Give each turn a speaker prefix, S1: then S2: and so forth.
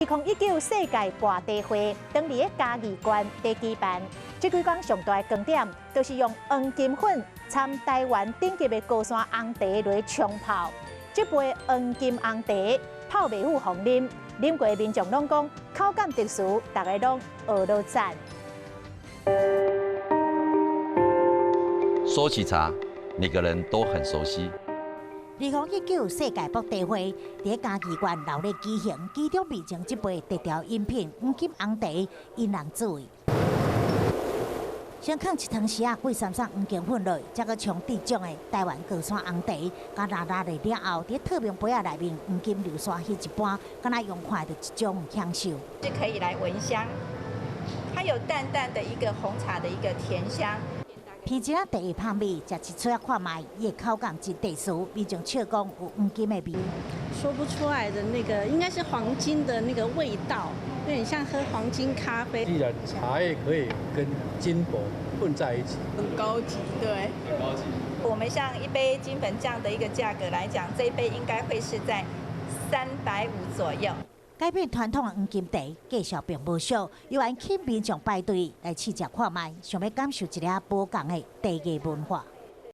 S1: 2019世界跋茶會，當佇咧嘉義縣佇舉辦。這幾工上大的光點，就是用黃金粉摻台灣頂級的高山紅茶來沖泡。這杯黃金紅茶泡袂赴予啉，啉過的民眾攏講口感特殊，逐家攏學落讚。
S2: 說起茶，每個人都很熟悉。
S3: 2019世界博茶會佇嘉義縣鬧熱舉行，其中面前這杯特調飲品黃金紅茶引人注意。先放一湯匙仔貴三送黃金粉落，再閣沖正宗的台灣高山紅茶，佮拉拉熱了後，佇透明杯仔內面黃金流沙彼一般，敢若用看著一種享受。
S4: 是可以來聞香，它有淡淡的一個紅茶的一個甜香。
S3: 品質第一香味，食一喙仔看覓，伊的口感真特殊，民眾笑講有黃金的味。
S5: 說不出來的那個，應該是黃金的那個味道，有點像喝黃金咖啡。
S6: 既然茶葉可以跟金箔混在一起，
S7: 很高級，對，
S6: 很高級。
S4: 我們像一杯金粉這樣的一個價格來講，這一杯應該會是在350左右。
S3: 改變傳統的黃金茶，價數並無少，猶原吸引民眾排隊來試食看覓，想欲感受一下無仝的茶藝文化。